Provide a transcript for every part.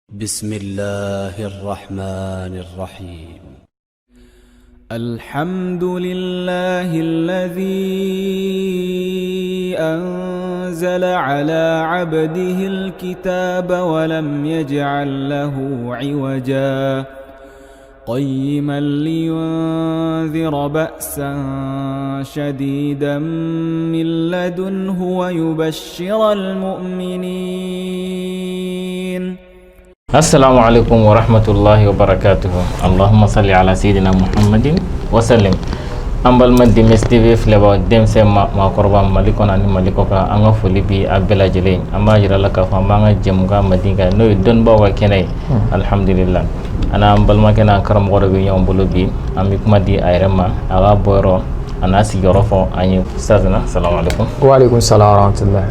بسم الله الرحمن الرحيم. الحمد لله الذي أنزل على عبده الكتاب ولم يجعل له عوجا قيما لينذر بأسا شديدا من لدنه ويبشر المؤمنين. السلام عليكم ورحمة الله وبركاته. اللهم صل على سيدنا محمد وسلم. An balima Demes TV filɛbaw, denmisɛn, maakɔrɔba, Mali kɔnɔ ani Mali kɔ kan, an ka foli bi a bɛɛ lajɛlen. An b'a jira la k'a fɔ an b'an ka jɛmukan mandi kan, n'o ye dɔnnibaaw ka kɛnɛ ye. Alhamdulillah, an n'an balimakɛ n'an karamɔgɔ dɔ bɛ ɲɔgɔn bolo bi. An bɛ kuma di a yɛrɛ ma, a ka bɔyɔrɔ a n'a sigiyɔrɔ fɔ an ye. Ustazina, salamu alaikum. وعليكم السلام ورحمة الله.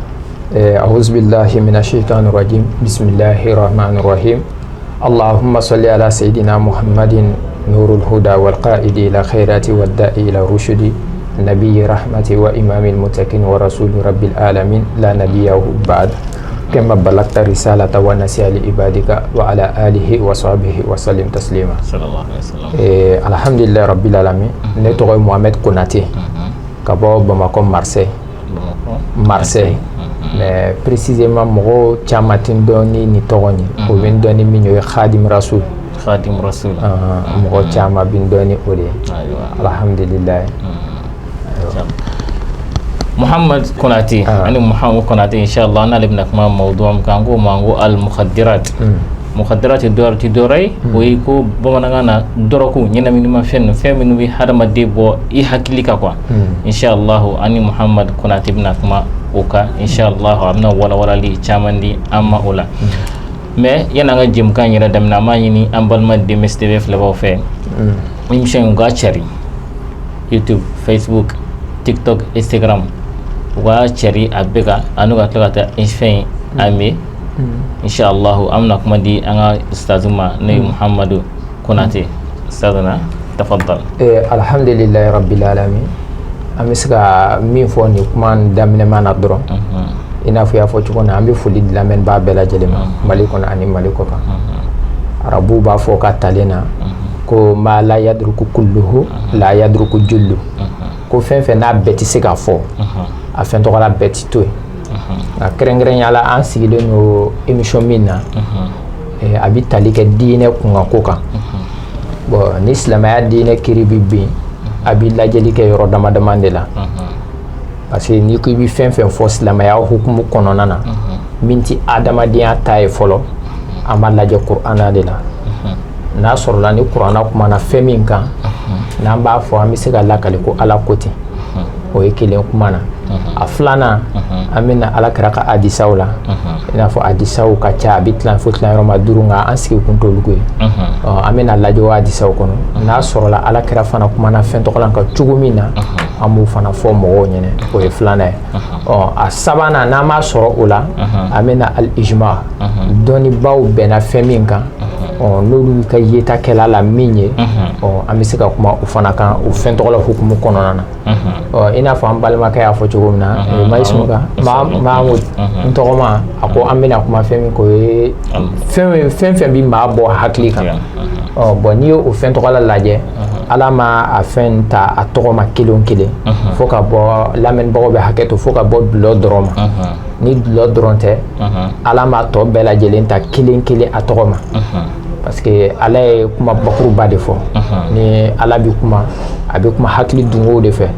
أعوذ بالله من الشيطان الرجيم. بسم الله الرحمن الرحيم. اللهم صل على سيدنا محمد نور الهدى والقائد إلى خيرات والداعي إلى الرشد، نبي رحمة وإمام المتقين ورسول رب العالمين لا نبي بعد، كما بلغت رسالة ونسي لعبادك، وعلى آله وصحبه وسلم تسليما. صلى الله عليه وسلم. الحمد لله رب العالمين. Ne tɔgɔ ye Mohamed Konate ka bɔ Bamakɔ Marseille. Bamakɔ. Marseille, mais précisément mɔgɔw caman tɛ n dɔn ni nin tɔgɔ ye. O bɛ n dɔn ni min ye, o ye Khadim Rasoul. Khadim Rasoul. Mɔgɔ caman bɛ n dɔn ni o de ye. Ayiwa. Alhamdulilayi. Muhammad Konate ani Muhammad Konate, inshallah n'ale bɛna kuma mawdu min kan, ko ma ko al mukhaddirat. Mukhaddirat tɛ dɔwɛrɛ tɛ dɔwɛrɛ ye, o ye ko bamanankan na dɔrɔgu, ɲɛnaminimafɛn ninnu, fɛn minnu bɛ hadamaden bɔ i hakili kan quoi. Inshallah ani Muhammad Konate bɛna kuma o kan. Inshallah a bɛna walawalali caman di an ma o la. Mais yanni an ka jɛmukan yɛrɛ daminɛ, an b'a ɲini an balima Demes TV filɛbaw fɛ, émission in, u ka cari YouTube, Facebook, TikTok, Instagram, u ka cari a bɛɛ kan, ani ka tila ka taa fɛn in an inshallah an bɛna kuma di an ka ustazu ma, n'o ye Muhammadu Konate. Ustazuna, tafaddal. Alhamdulilayi rabbil alamin. An bɛ se ka min fɔ nin kuma in daminɛma na dɔrɔn, i n'a fɔ i y'a fɔ cogo min na, an bɛ foli di lamɛnbaa bɛɛ lajɛlen ma, Mali kɔnɔ ani Mali kɔ kan. Arabuw b'a fɔ ka talen na ko ما لا يدرك كله لا يترك جله, ko fɛn fɛn n'a bɛɛ tɛ se ka fɔ, a fɛn tɔgɔla bɛɛ tɛ to yen. Nka kɛrɛnkɛrɛnya la, an sigilen don émission min na, a bɛ tali kɛ diinɛ kunkanko kan. Bon, ni silamɛya diinɛ kiri bɛ bin, a bɛ lajɛli kɛ yɔrɔ dama dama de la, parce que n'i ko i bɛ fɛn fɛn fɔ silamɛya hukumu kɔnɔna na min tɛ adamadenya ta ye fɔlɔ, an b'a lajɛ kuranna de la. N'a sɔrɔla ni kuranna kumana fɛn min kan, n'an b'a fɔ, an bɛ se ka lakali ko Ala ko ten. O ye kelen kuma na. A filanan, an bɛ na Ala kira ka hadisaw la. I n'a fɔ hadisaw ka ca, a bɛ tilan fo tilan yɔrɔ ma duuru, nka an sigi kun t'olu ye. An bɛ na lajɛ o hadisaw kɔnɔ, n'a sɔrɔla Ala kira fana kumana fɛn tɔgɔ la kan cogo min na, an b'o fana fɔ mɔgɔw ɲɛna. O ye filanan ye. Ɔ, a sabanan, n'an m'a sɔrɔ o la, an bɛ na al-ijma, dɔnnibaw bɛnna fɛn min kan, ɔ, n'olu ka yeta kɛla la min ye, ɔ, an bɛ se ka kuma o fana kan o fɛn tɔgɔ la hukumu kɔnɔna na. Ɔ, i n'a fɔ an balimakɛ y'a fɔ cogo min na, Maïsmuka Mahamud n tɔgɔma, a ko an bɛna kuma fɛn min k'o ye fɛn fɛn fɛn bɛ maa bɔ hakili kan. Ɔ bɔn, n'i ye o fɛn tɔgɔ la lajɛ, Ala ma a fɛn ta a tɔgɔ ma kelen o kelen, fo ka bɔ, lamɛnnibagaw bɛ hakɛ to, fo ka bɔ dulɔ dɔrɔn ma. Ni dulɔ dɔrɔn tɛ, Ala ma tɔ bɛɛ lajɛlen ta kelen kelen a tɔgɔ ma, parce que Ala ye kuma bakuruba de fɔ. Ni Ala bɛ kuma, a bɛ kuma hakili dungow de fɛ.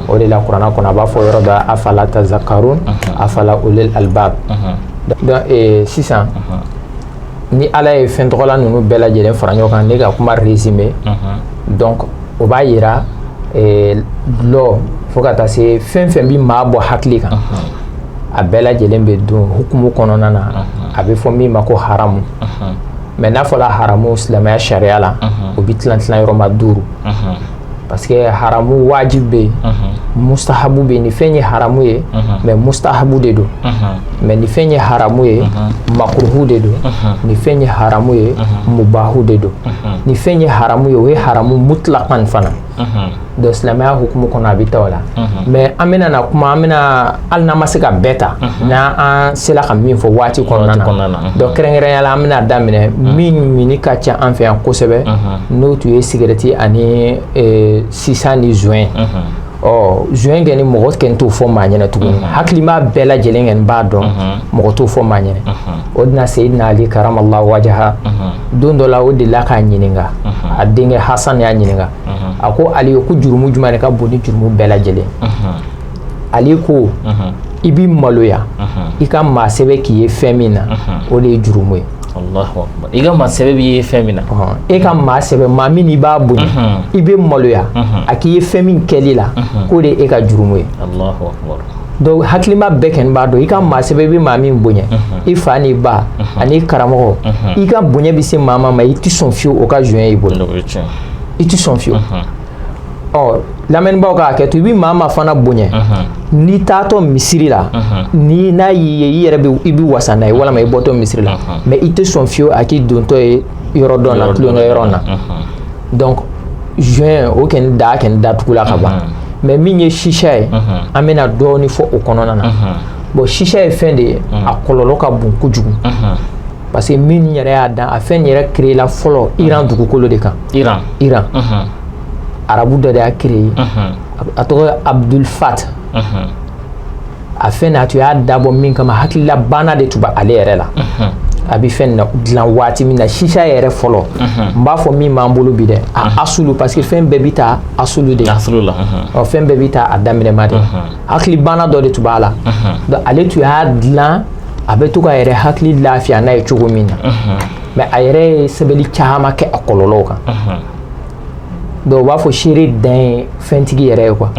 O de la kuranna kɔnɔ, a b'a fɔ yɔrɔ dɔ: أفلا تذكرون أفلا أولي الألباب. Donc sisan, ni Ala ye fɛn tɔgɔla ninnu bɛɛ lajɛlen fara ɲɔgɔn kan, ne ka kuma résumé, donc o b'a yira dulɔ fo ka taa se fɛn fɛn bɛ maa bɔ hakili kan, a bɛɛ lajɛlen bɛ don hukumu kɔnɔna na, a bɛ fɔ min ma ko haramu. Mais n'a fɔra haramu silamɛya sariya la, o bɛ tilan tilan yɔrɔ ma duuru, parce que haramu wajib bɛ yen, mustahabu bɛ yen. Ni fɛn ye haramu ye, mais mustahabu de don. Mais ni fɛn ye haramu ye, makuruhu de don. Ni fɛn ye haramu ye, mubahu de don. Ni fɛn ye haramu ye, o ye haramu mutlaqan fana. Donc silamɛya hukumu kɔnɔ, a bɛ taa o la. Mais an bɛna na kuma, an bɛna, hali n'an ma se ka bɛɛ ta, n'an sera ka min fɔ waati kɔnɔna na. Donc kɛrɛnkɛrɛnnenya la, an bɛna daminɛ min minni ka ca an fɛ yan kosɛbɛ, n'o tun ye sigɛrɛti ani sisa ni joint. Ɔ, joint kɛ ni mɔgɔ kɛ t'o fɔ maa ɲɛna tuguni, hakilima bɛɛ lajɛlen kɛ b'a dɔn, mɔgɔ t'o fɔ maa ɲɛna. O dina Seyidina Ali karamallahu wajaha, don dɔ la, o delila k'a ɲininka, a denkɛ Hasan y'a ɲininka, a ko: Ali, ko jurumu jumɛn de ka bon ni jurumu bɛɛ lajɛlen? Ali ko: i b'i maloya i ka maa sɛbɛ k'i ye fɛn min na, o de ye jurumu ye. Allahu akbar! I ka maa sɛbɛ b'i ye fɛn min na. E ka maa sɛbɛ, maa min i b'a bonya, i bɛ maloya a k'i ye fɛn min kɛli la, k'o de ye e ka jurumu ye. Allahu akbar! Donc hakilima bɛɛ kɔni b'a dɔn, i ka maa sɛbɛ, i bɛ maa min bonya, i fa n'i ba ani karamɔgɔ, i ka bonya bɛ se maa ma, i tɛ sɔn fiyewu o ka joint i bolo, i tɛ sɔn fiyewu. Ɔ, lamɛnibaaw ka hakɛ to, i bɛ maa ma fana bonya, n'i taatɔ misiri la, ni n'a y'i ye, i yɛrɛ bɛ, i bɛ wasa n'a ye, walima i bɔtɔ misiri la, mais i tɛ sɔn fiyewu a k'i dontɔ ye yɔrɔ dɔ la, tulonkɛ yɔrɔ na. Donc joint o kɔni da kɔni datugula ka ban. Mais min ye sisa ye, an bɛna dɔɔni fɔ o kɔnɔna na. Bon, sisa ye fɛn de ye, a kɔlɔlɔ ka bon kojugu, parce que min yɛrɛ y'a dan, a fɛn yɛrɛ créé la fɔlɔ Iran dugukolo de kan. Iran. Iran, arabu dɔ de y'a créé, a tɔgɔ ye Abdul Fat. A fɛn a tun y'a dabɔ min kama, hakilila banna de tun bɛ ale yɛrɛ la. A bɛ fɛn na dilan waati min na, sisa yɛrɛ fɔlɔ, n b'a fɔ min b'an bolo bi dɛ, a asulu, parce que fɛn bɛɛ bɛ taa asulu de. Asulu la. Ɔ, fɛn bɛɛ bɛ taa a daminɛma de. Hakili banna dɔ de tun b'a la. Donc ale tun y'a dilan, a bɛ to ka yɛrɛ hakili lafiya n'a ye cogo min na. Mais a yɛrɛ ye sɛbɛnni caman kɛ a kɔlɔlɔw kan. Donc u b'a fɔ seere dan ye fɛntigi yɛrɛ ye quoi.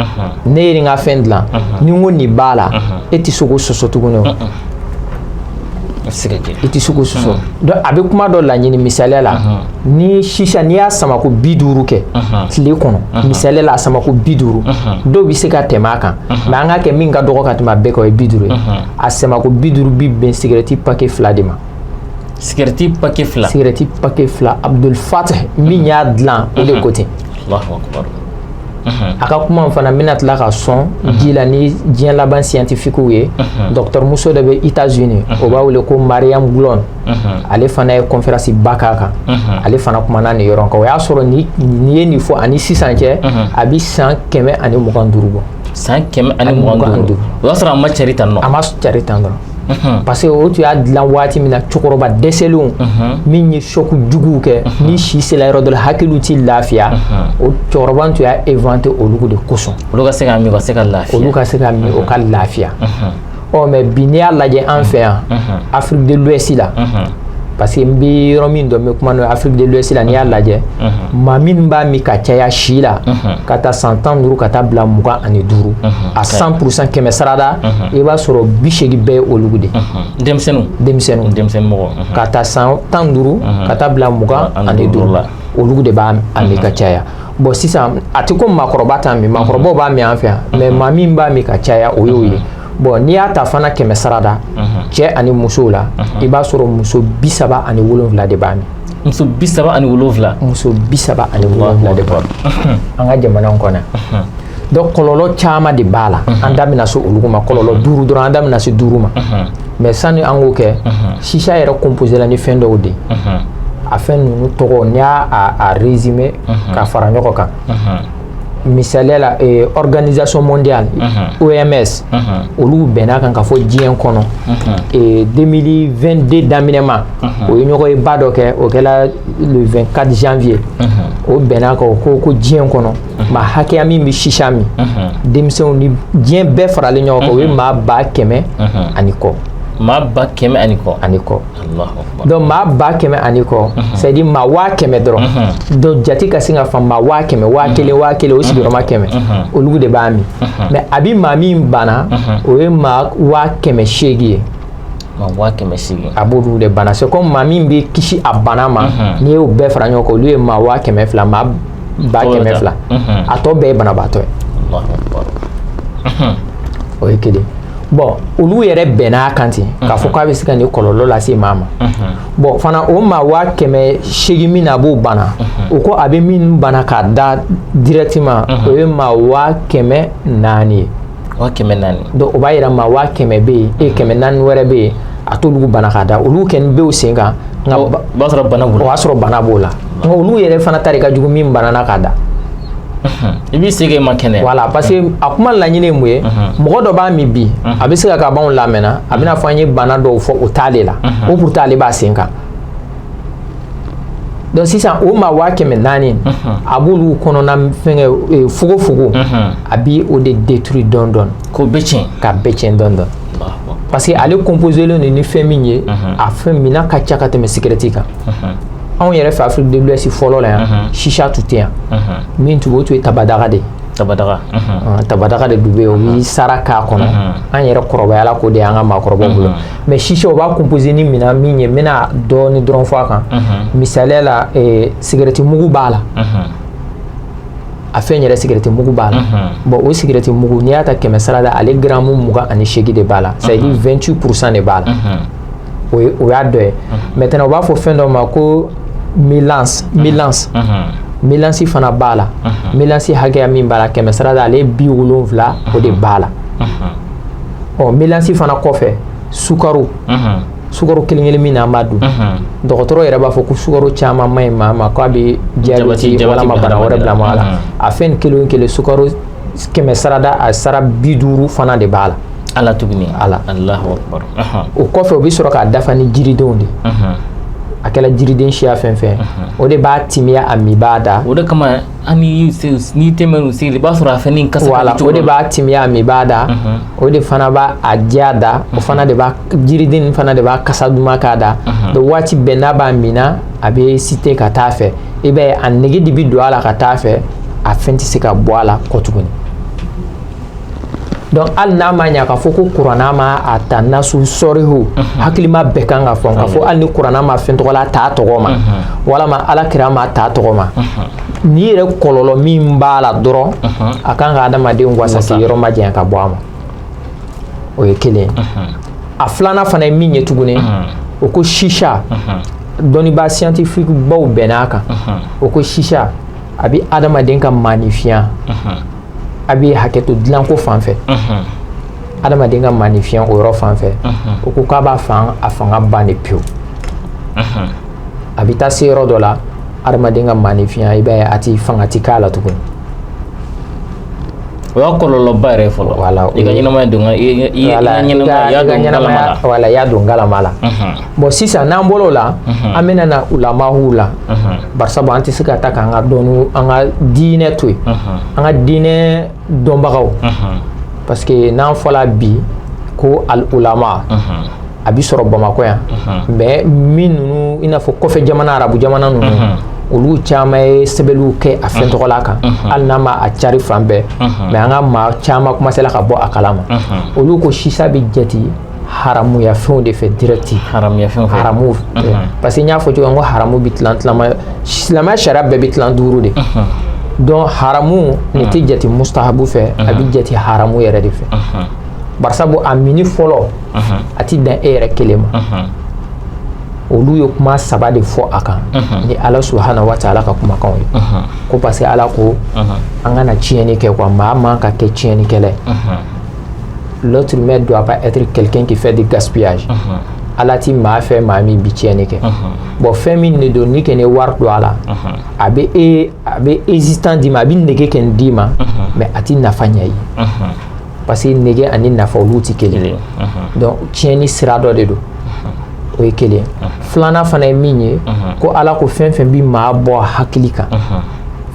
Ne ye n ka fɛn dilan, ni n ko nin b'a la, e tɛ se k'o sɔsɔ tuguni o. I tɛ se k'o sɔsɔ. Donc a bɛ kuma dɔ laɲini, misaliya la, ni sisa, n'i y'a sama ko 50 kɛ tile kɔnɔ, misaliya la, a sama ko 50, dɔw bɛ se ka tɛmɛ a kan, mais an k'a kɛ min ka dɔgɔ ka tɛmɛ a bɛɛ kan, o ye 50 ye. A sama ko 50 bi bɛn sigɛrɛti paquet 2 de ma. Sigɛrɛti paquet 2. Sigɛrɛti paquet 2. Abdul Fatah min y'a dilan, o de ko ten. Allahu akbar! A ka kuma fana, n bɛna tila ka sɔn ji la ni diɲɛ laban scientifique ye. Docteur muso dɔ bɛ États-Unis, o b'a wele ko Mariam Glon, ale fana ye conférence ba k'a kan. Ale fana kumana nin yɔrɔ kan. O y'a sɔrɔ ni nin ye nin fɔ, ani sisan cɛ, a bɛ san 125 bɔ. San 125, o y'a sɔrɔ a ma cari tan nɔ. A ma cari tan dɔrɔn, parce que o tun y'a dilan waati min na, cɛkɔrɔba dɛsɛlenw min ye choc juguw kɛ, ni si sera yɔrɔ dɔ la, hakiliw ti lafiya, o cɛkɔrɔba tun y'a inventé olu de kosɔn. Olu ka se ka min, ka se ka lafiya. Olu ka se ka min, o ka lafiya. Ɔ, mais bi, n'i y'a lajɛ an fɛ yan, Afrique de l'Ouest la, parce que n bɛ yɔrɔ min dɔn, n bɛ kuma n'o ye, Afrique de l'Ouest la, n'i y'a lajɛ, maa min b'a min ka caya si la, ka taa san 15 ka taa bila 25, a 100%, 100 sarada, i b'a sɔrɔ 80 bɛɛ ye olu de. Denmisɛnninw. Denmisɛnninw. Denmisɛnnin mɔgɔ. Ka taa san 15 ka taa bila 25 la, olu de b'a min ka caya. Bon, sisan a tɛ ko maakɔrɔba t'a min, maakɔrɔbaw b'a min an fɛ yan, mais maa min b'a min ka caya, o y'o ye. Bon, n'i y'a ta fana 100 sarada, cɛ ani musow la, i b'a sɔrɔ muso 37 de b'a min. Muso 37. Muso 37 de b'a min an ka jamana kɔnɔ. Donc kɔlɔlɔ caman de b'a la. An da bɛna se olu ma, kɔlɔlɔ duuru dɔrɔn, an da bɛna se duuru ma. Mais sani an k'o kɛ, sisa yɛrɛ composé la ni fɛn dɔw de ye. A fɛn ninnu tɔgɔ, n'i y'a a résumé ka fara ɲɔgɔn kan, misaliya la, Organisation mondiale, OMS, olu bɛn'a kan ka fɔ diɲɛ kɔnɔ, 2022 daminɛ ma, o ye ɲɔgɔn ye ba dɔ kɛ, o kɛla le 24 janvier. O bɛn'a kan, o ko diɲɛ kɔnɔ, maa hakɛya min bɛ sisa min, denmisɛnw ni diɲɛ bɛɛ faralen ɲɔgɔn kan, o ye maa 100 000 ani kɔ. Maa 100 000 ani kɔ. Ani kɔ. Donc maa 100 000 ani kɔ, c'est à dire maa 100 000 dɔrɔn. Donc jate ka se ka faamu, maa 100 000, 1000, 1000, o sigiyɔrɔma kɛmɛ, olu de b'a min. Mais a bi maa min banna, o ye maa 800 000 ye. Maa 800 000. A b'olu de bana. C'est comme maa min bɛ kisi a bana ma, n'i y'o bɛɛ fara ɲɔgɔn kan, olu ye maa 200 000, maa 200 000. A tɔ bɛɛ ye banabaatɔ ye. O ye kelen. Bon, olu yɛrɛ bɛnna a kan ten k'a fɔ k'a bɛ se ka nin kɔlɔlɔ lase maa ma. Bon, fana o maa 800,000 min na a b'o bana, o ko a bɛ min bana k'a da directement, o ye maa 400,000 ye. 400,000. Donc o b'a yira maa 100,000 bɛ yen, e 400 wɛrɛ bɛ yen, a t'olu bana k'a da, olu kɛni bɛ o sen kan. Nka o b'a sɔrɔ bana b'u o la. B'a sɔrɔ bana b'o la, nka olu yɛrɛ fana ta de ka jugu min banana k'a da. I b'i se kɛ i ma kɛnɛya. Voilà, parce que a kuma laɲini ye mun ye? Mɔgɔ dɔ b'a min bi, a bɛ se ka kɛ a b'anw lamɛnna, a bɛna fɔ an ye bana dɔw fɔ, o t'ale la, o pourtant ale b'a sen kan. Donc sisan o maa 400,000, a b'olu kɔnɔna fɛngɛ fogofogo, a bi o de détruire dɔɔni dɔɔni. K'o bɛɛ tiɲɛ. K'a bɛɛ tiɲɛ dɔɔni dɔɔni, parce que ale composé len don ni fɛn min ye, a fɛn mina ka ca ka tɛmɛ sigɛrɛti kan. Anw yɛrɛ fɛ Afrique de l'Ouest fɔlɔ la yan, chicha tun tɛ yan. Min tun bɛ o tun ye tabadaga de ye. Tabadaga. Tabadaga de dun bɛ yen, o bi sara k'a kɔnɔ. An yɛrɛ kɔrɔbayala k'o de y'an ka maakɔrɔbaw bolo. Mais chicha, o b'a composé ni minan min ye, n bɛna dɔɔni dɔrɔn fɔ a kan. Misaliya la, sigɛrɛti mugu b'a la, a fɛn yɛrɛ sigɛrɛti mugu b'a la. Bon, o sigɛrɛti mugu, n'i y'a ta 100 sara la, ale garamu 28 de b'a la, c'est à dire 28% de b'a la. O ye o y'a dɔ ye. Maintenant, u b'a fɔ fɛn dɔ ma ko mélasse. Mélasse, mélasse fana b'a la. Mélasse hakɛya min b'a la 100 sara la, ale 70 o de b'a la. Ɔ, mélasse fana kɔfɛ, sukaro, sukaro kelen kelen min n'an b'a dun, dɔgɔtɔrɔ yɛrɛ b'a fɔ ko sukaro caman man ɲi maa ma, k'a bɛ jabɛti walama bana wɛrɛ bila maa la. A fɛn kelen o kelen, sukaro 100 sarada, a sara 50 fana de b'a la. Ala tuguni. Ala. Allahu akbar. O kɔfɛ, o bɛ sɔrɔ k'a dafa ni jiridenw de. A kɛra jiriden siya fɛn fɛn, o de b'a timiya, a min b'a da. O de kama an n'i tɛmɛ sigi, i b'a sɔrɔ a fɛn ni kasa. Voilà, o de b'a timiya, a min b'a da, o de fana b'a a diya da, o fana de b'a jiriden fana de b'a kasa duman k'a da. Donc waati bɛɛ n'a b'a min na, a bɛ cité ka taa fɛ, i b'a ye a nege de bi don a la ka taa fɛ, a fɛn tɛ se ka bɔ a la kɔ tuguni. Donc hali n'a ma ɲa k'a fɔ ko kuranna ma a ta nasu sɔrihu, hakilima bɛɛ kan ka fɔ k'a fɔ hali ni kuranna ma fɛn tɔgɔ la t'a tɔgɔ ma, walama ala kira ma t'a tɔgɔ ma, n'i yɛrɛ kɔlɔlɔ min b'a la dɔrɔn, a kan ka adamaden wasa k'i yɔrɔ ma janya ka bɔ a ma. O ye kelen ye. A filanan fana ye min ye tuguni, o ko chicha, dɔnnibaa scientifique baw bɛn'a kan, o ko chicha a bɛ adamaden ka maanifinya, a bɛ hakɛto dilanko fan fɛ, adamaden ka maanifinya o yɔrɔ fan fɛ, o ko k'a b'a fan a fanga ban de pewu. A bɛ taa se yɔrɔ dɔ la, adamaden ka maanifinya, i b'a ye a ti fanga ti k'a la tuguni. O y'a kɔlɔlɔba yɛrɛ fɔlɔ. Voilà. I ka ɲɛnamaya don, i ka ɲɛnamaya, i y'a don galama la. Voilà, i y'a don galama la. Bon, sisan n'an bɔr'o la, an bɛna na ulamaw la, barisabu an tɛ se ka taa k'an ka dɔnni, an ka diinɛ to yen, an ka diinɛ dɔnbagaw, parce que n'an fɔla bi ko al ulama, a bi sɔrɔ Bamakɔ yan, mais min ninnu, i n'a fɔ kɔfɛ jamana, arabu jamana ninnu, olu caman ye sɛbɛnniw kɛ a fɛn tɔgɔla kan, hali n'a ma a cari fan bɛɛ, mais an ka maa caman commencé ka bɔ a kalama. Olu ko chicha bɛ jate haramuya fɛnw de fɛ direct. Haramuya fɛnw fɛ. Haramu, parce que n y'a fɔ cogo min ko haramu bɛ tilan tilama, silamɛya sariya bɛɛ bɛ tilan duuru de. Donc haramu nin tɛ jate mustahabu fɛ, a bɛ jate haramu yɛrɛ de fɛ, barisabu a mini fɔlɔ, a ti dan e yɛrɛ kelen ma. Olu ye kuma saba de fɔ a kan ni Ala subahana wa taala ka kumakanw ye, ko parce que Ala ko an kana tiɲɛni kɛ quoi, maa man ka kɛ tiɲɛnikɛla ye. L'être humain doit pas être quelqu'un qui fait du gaspillage. Ala ti maa fɛ maa min bi tiɲɛni kɛ. Bon, fɛn min de don, ni kɛ ni wari don a la, a bɛ e a bɛ hésitant d'i ma, a bɛ nege kɛ d'i ma, mais a ti nafa ɲɛ i ye, parce que nege ani nafa olu ti kelen ye. Donc tiɲɛni sira dɔ de don, o ye kelen. Filanan fana ye min ye, ko Ala ko fɛn fɛn bi maa bɔ hakili kan,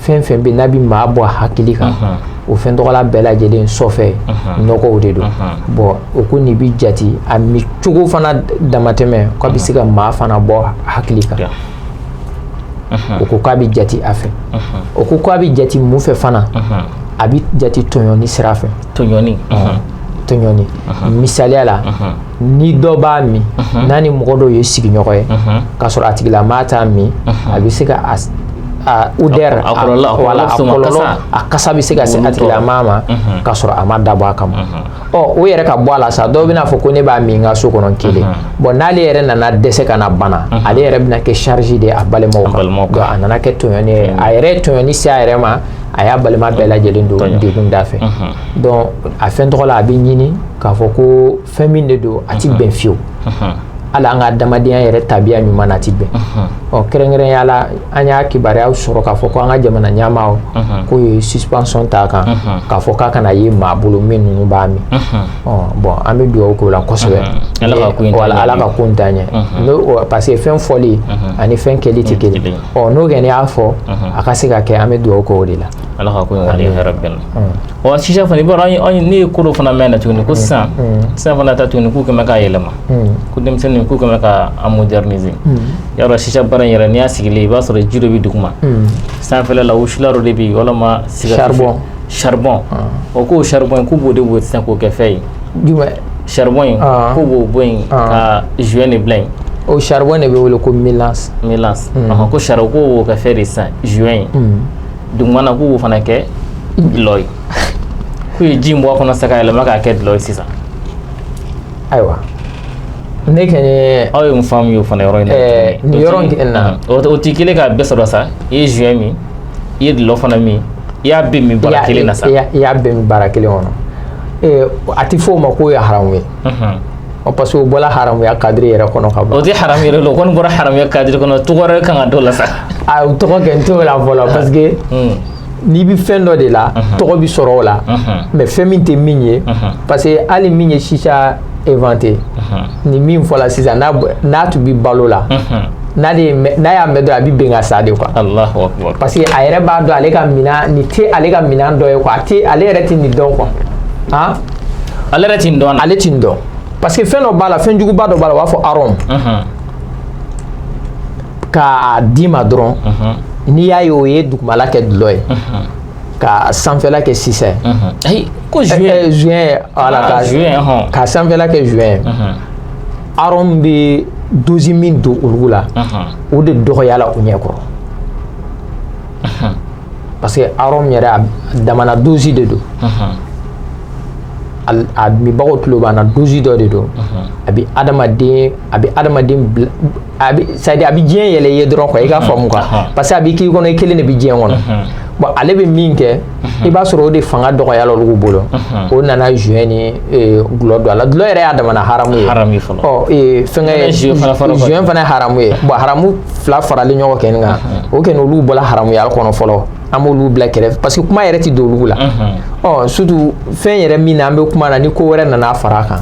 fɛn fɛn bɛ n'a bi maa bɔ hakili kan, o fɛn tɔgɔla bɛɛ lajɛlen sɔfɛ nɔgɔw de don. Bon, o ko nin bi jate a mi cogo fana damatɛmɛ, k'a bɛ se ka maa fana bɔ hakili kan. O ko k'a bɛ jate a fɛ. O ko k'a bɛ jate mun fɛ fana? A bɛ jate tɔɲɔni sira fɛ. Tɔɲɔni. Tɔɲɔni, misaliya la, ni dɔ b'a min, n'a ni mɔgɔ dɔw ye sigiɲɔgɔn ye k'a sɔrɔ a tigilamaa t'a min, a bɛ se ka a A odeur, a kɔlɔlɔ, a kasa bɛ se ka se a tigilamaa ma k'a sɔrɔ a ma dabɔ a kama. Ɔ, o yɛrɛ ka bɔ a la sa, dɔw bɛna fɔ ko ne b'a min n ka so kɔnɔ kelen. Bon, n'ale yɛrɛ nana dɛsɛ ka na bana, ale yɛrɛ bɛna kɛ charge de ye a balimaw kan. Donc a nana kɛ tɔɲɔni ye, a yɛrɛ ye tɔɲɔni se a yɛrɛ ma, a y'a balima bɛɛ lajɛlen don degun da fɛ. Donc a fɛn tɔgɔ la, a bɛ ɲini k'a fɔ ko fɛn min de don, a ti bɛn fiyewu, hali an ka adamadenya yɛrɛ tabiya ɲuman na, a ti bɛn. Ɔ, kɛrɛnkɛrɛnya la, an y'a kibaruya sɔrɔ k'a fɔ ko an ka jamana ɲɛmaaw k'o ye suspension t'a kan, k'a fɔ k'a kana ye maa bolo min ninnu b'a min. Ɔ bon, an bɛ dugawu k'o la kosɛbɛ. Wala Ala ka ko in taa ɲɛ n'o, parce que fɛn fɔli ani fɛn kɛli tɛ kelen. Ɔ, n'o kɛ, y'a fɔ a ka se ka kɛ, an bɛ dugawu k'o de la. Ala ka ko in wale hɛrɛ bɛɛ la. Wa sisan fana, i b'a dɔn, ne ye ko dɔ fana mɛn na tuguni ko sisan fana ta tuguni, k'u kɛmɛ k'a yɛlɛma, ko denmisɛnnin k'u kɛmɛ ka a moderniser. Yɔrɔ sisa baara in yɛrɛ, n'i y'a sigilen, i b'a sɔrɔ ji dɔ bɛ duguma, sanfɛla la wusula dɔ de bɛ yen, walima charbon. Charbon, o k'o charbon in, k'u b'o de bɔ sisan k'o kɛ fɛn ye. Jumɛn? Charbon in, k'u b'o bɔ yen ka joint de bila yen. O charbon de bɛ wele ko mélange. Mélange, ko charbon, k'o b'o kɛ fɛn de sisan, joint ye. Dugumana, k'u b'o fana kɛ dɔlɔ ye, k'u ye ji in bɔ a kɔnɔ sisan ka yɛlɛma k'a kɛ dɔlɔ ye sisan. Ayiwa, ne kɛni. Aw ye mun faamu o fana yɔrɔ in na? Nin yɔrɔ in na. O ti kelen k'a bɛɛ sɔrɔ sa. I ye joint min, i ye dɔlɔ fana min, i y'a bɛɛ min bara kelen na sa. I y'a bɛɛ min bara kelen kɔnɔ, a ti fɔ o ma k'o ye haramu ye, parce que o bɔra haramuya cadre yɛrɛ kɔnɔ ka ban. O tɛ haramu yɛrɛ la, o kɔni bɔra haramuya cadre kɔnɔ, tɔgɔ wɛrɛ kan ka d'o la sa. A o tɔgɔ kɛ n t'o la fɔlɔ, parce que n'i bɛ fɛn dɔ de la, tɔgɔ bɛ sɔrɔ o la, mais fɛn min tɛ min ye, parce que hali min ye sisa inventé ni min fɔla sisan, n'a tun bɛ balo la, n'ale n'a y'a mɛn dɔrɔn, a bɛ bɛn ka sa de quoi. Allahu akbar. Parce que a yɛrɛ b'a dɔn ale ka minɛn nin tɛ ale ka minɛn dɔ ye quoi, a tɛ ale yɛrɛ tɛ nin dɔn quoi, han. Ale yɛrɛ tɛ nin dɔn. Ale tɛ nin dɔn, parce que fɛn dɔ b'a la, fɛn juguba dɔ b'a la, u b'a fɔ arôme, k'a d'i ma dɔrɔn, n'i y'a ye, o ye dugumala kɛ dɔlɔ ye, ka sanfɛla kɛ sisa ye. Ayi, ko joint. Joint, voilà, ka joint hɔn. Ka sanfɛla kɛ joint ye. Arôme bɛ dose min don olu la, o de dɔgɔyala u ɲɛ kɔrɔ, parce que arôme yɛrɛ, a damana dose de don. A minbagaw tulo b'an na, dose dɔ de don, a bɛ adamaden bila, a bɛ, c'est à dire a bɛ diɲɛ yɛlɛ i ye dɔrɔn quoi, i ka faamu quoi, parce que a bɛ k'i kɔnɔ, i kelen de bɛ diɲɛ kɔnɔ. Bon, ale bɛ min kɛ, i b'a sɔrɔ o de fanga dɔgɔyala olu bolo, o nana joint ni dɔlɔ don a la. Dɔlɔ yɛrɛ y'a damana haramu ye. Haramu ye fɔlɔ. Ɔ, fɛnkɛ, joint fana ye haramu ye. Bon, haramu fila faralen ɲɔgɔn kɛ nin kan, o kɛni olu bɔla haramuya kɔnɔ fɔlɔ, an b'olu bila kɛrɛfɛ, parce que kuma yɛrɛ ti don olu la. Ɔ, surtout fɛn yɛrɛ min na an bɛ kuma na, ni ko wɛrɛ nana fara a kan.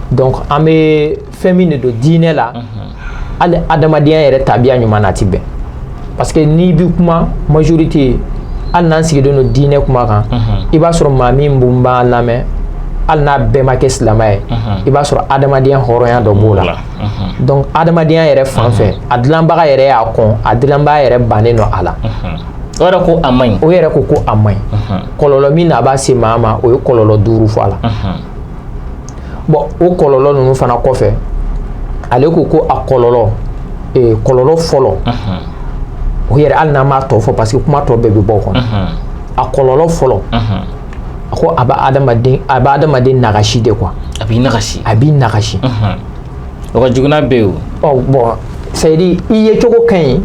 Donc an bɛ fɛn min de don diinɛ la, hali adamadenya yɛrɛ tabiya ɲuman na, a ti bɛn, parce que n'i bi kuma majorité, hali n'an sigilen don diinɛ kuma kan, i b'a sɔrɔ maa min b'an lamɛn, hali n'a bɛɛ ma kɛ silamɛ ye, i b'a sɔrɔ adamadenya hɔrɔnya dɔ b'o la. Donc adamadenya yɛrɛ fan fɛ, a dilanbaga yɛrɛ y'a kɔn, a dilanbaga yɛrɛ bannen don a la. O yɛrɛ ko a man ɲi. O yɛrɛ ko ko a man ɲi. Kɔlɔlɔ min na a b'a se maa ma, o ye kɔlɔlɔ 5 fɔ a la. Bon, o kɔlɔlɔ ninnu fana kɔfɛ, ale ko ko a kɔlɔlɔ, kɔlɔlɔ fɔlɔ, o yɛrɛ, hali n'an m'a tɔ fɔ, parce que kuma tɔ bɛɛ bɛ bɔ o kɔnɔ, a kɔlɔlɔ fɔlɔ, a ko a bɛ adamaden nagasi de quoi. A b'i nagasi. A b'i nagasi. O ka jugu n'a bɛɛ ye o. Ɔ bon, c'est à dire i ye cogo ka ɲi,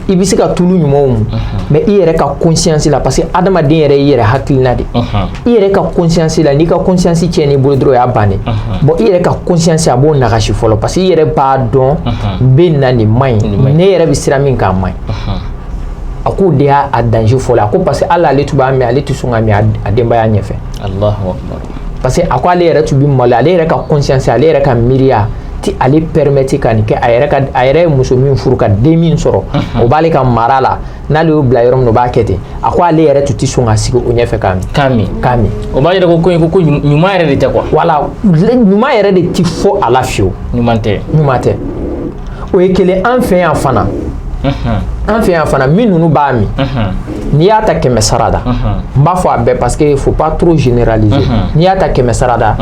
i bɛ se ka tulu ɲumanw mun, mais i yɛrɛ ka conscience la, parce que adamaden yɛrɛ y'i yɛrɛ hakilina de, i yɛrɛ ka conscience la, n'i ka conscience tiɲɛn'i bolo dɔrɔn, o y'a bannen. Bon, i yɛrɛ ka conscience, a b'o nagasi fɔlɔ, parce que i yɛrɛ b'a dɔn n bɛ na nin man ɲi, ne yɛrɛ bɛ sira min kan, a man ɲi. A k'o de y'a danger fɔlɔ. A ko parce que hali ale tun b'a min, ale tɛ sɔn ka min a denbaya ɲɛfɛ. Allahu akbar. Parce que a ko ale yɛrɛ tun bɛ maloya, ale yɛrɛ ka conscience, ale yɛrɛ ka miiriya ti ale permettre ka nin kɛ. A yɛrɛ ka, a yɛrɛ ye muso min furu ka den min sɔrɔ, o b'ale ka mara la, n'ale y'o bila yɔrɔ min na, o b'a kɛ ten. A ko ale yɛrɛ tun tɛ sɔn ka sigi o ɲɛfɛ k'a min. K'a min. K'a min. O b'a yira ko ɲuman yɛrɛ de tɛ quoi. Voilà, ɲuman yɛrɛ de ti fɔ a la fiyewu. Ɲuman tɛ. Ɲuman tɛ, o ye kelen. An fɛ yan fana, an fɛ yan fana, min ninnu b'a min, n'i y'a ta 100 sara da, n b'a fɔ a bɛɛ parce que faut pas trop généraliser, n'i y'a ta 100 sara da,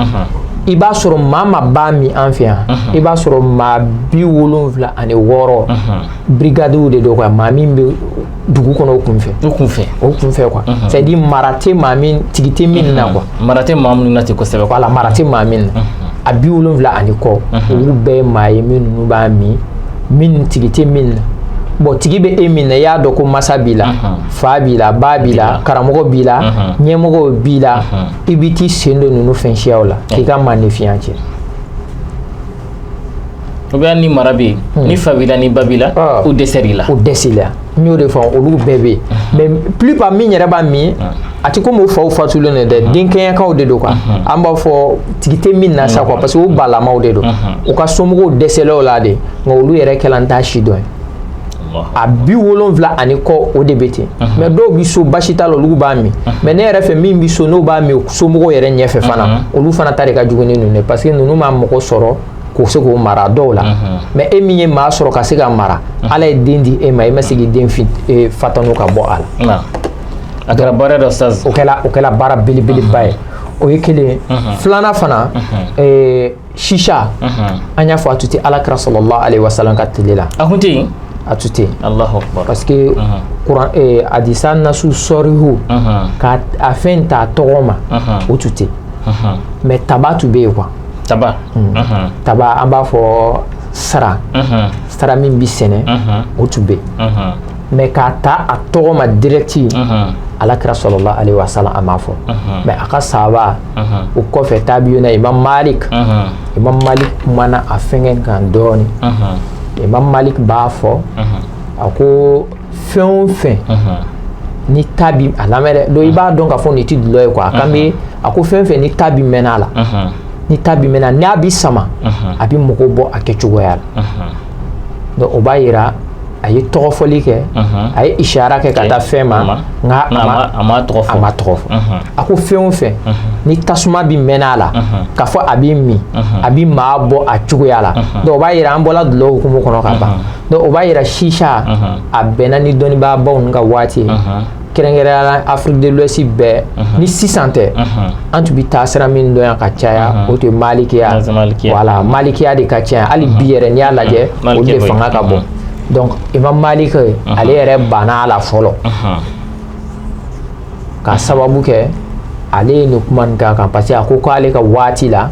I b'a sɔrɔ maa ma b'a min an fɛ yan, i b'a sɔrɔ maa 76 brigadiw de don quoi, maa min bɛ dugu kɔnɔ o kunfɛ. O kunfɛ. O kunfɛ quoi, c'est à dire mara tɛ maa min, tigi tɛ min na quoi. Mara tɛ maa minnu na ten kosɛbɛ. Voilà, mara tɛ maa min na. A 70 ani kɔ, olu bɛɛ ye maa ye minnu b'a min, min tigi tɛ min na. Bon, tigi bɛ e min na, i y'a dɔn ko masa b'i la, fa b'i la, ba b'i la, karamɔgɔ b'i la, ɲɛmɔgɔw b'i la, i b'i t'i sen don ninnu fɛn siyaw la k'i ka maaninfinya cɛ. O bɛ ni mara bɛ yen, ni fa b'i la, ni ba b'i la, o dɛsɛr'i la. O dɛsɛr'i la, n y'o de fɔ, olu bɛɛ bɛ yen. Mais plupart min yɛrɛ b'a min, a ti komi o faw fatulen don dɛ, denkɛɲɛkaw de don quoi. An b'a fɔ tigi tɛ min na sa quoi, parce que o balamaw de don, u ka somɔgɔw dɛsɛlaw la de, nka olu yɛrɛ kɛla n t'a si dɔn ye. A 70 ani kɔ, o de bɛ ten. Mais dɔw bɛ so, basi t'a la, olu b'a min. Mais ne yɛrɛ fɛ, min bɛ so n'o b'a min somɔgɔw yɛrɛ ɲɛfɛ fana, olu fana ta de ka jugu ni ninnu ye, parce que ninnu ma mɔgɔ sɔrɔ k'o se k'o mara dɔw la. Mais e min ye maa sɔrɔ ka se ka mara, Ala ye den di e ma, e ma se k'i den fatanu ka bɔ a la. A kɛra baara dɔ sa. O kɛla baara belebeleba ye. O ye kelen ye. Filanan fana, shisha, an y'a fɔ a tun tɛ Ala kira sallallahu alaihi wasallam ka tile la. A kun tɛ yen. A tun tɛ yen. Allahu akbar. Parce que kuran hadisa nasu sɔrihu ka a fɛn ta tɔgɔ ma, o tun tɛ yen. Mais taba tun bɛ yen quoi. Taba. Taba, an b'a fɔ sara, sara min bɛ sɛnɛ, o tun bɛ yen. Mais k'a ta a tɔgɔ ma direct, Ala kira sallallahu alaihi wasallam a m'a fɔ. Mais a ka sahaba o kɔfɛ, tabiyuna, Imam Malik, Imam Malik kumana a fɛngɛ kan dɔɔni. Imam Malik b'a fɔ, a ko fɛn o fɛn ni tabi a lamɛn dɛ, donc i b'a dɔn k'a fɔ nin ti dulɔ ye quoi. A kan bɛ, a ko fɛn fɛn ni tabi mɛnna a la, ni tabi mɛnna, n'a bi sama, a bi mɔgɔw bɔ a kɛcogoya la. Donc o b'a yira a ye tɔgɔfɔli kɛ, a ye ishara kɛ ka taa fɛn ma, nka a ma tɔgɔ fɔ. A ma tɔgɔ fɔ. A ko fɛn o fɛn ni tasuma bi mɛnna a la, k'a fɔ a b'i min, a bi maa bɔ a cogoya la. Donc o b'a yira an bɔla dulɔ hukumu kɔnɔ ka ban. Donc o b'a yira shisha a bɛnna ni dɔnnibaabaw ninnu ka waati ye, kɛrɛnkɛrɛnnenya la Afrique de l'Ouest bɛɛ ni sisan tɛ. An tun bɛ taa sira min dɔn yan ka caya, o tun ye malikiya. Voilà, malikiya de ka ca hali bi yɛrɛ. N'i y'a lajɛ, olu de fanga ka bon. Donc Imam Malik, ale yɛrɛ banna a la fɔlɔ, ka sababu kɛ ale ye nin kuma nin k'a kan, parce que a ko k'ale ka waati la,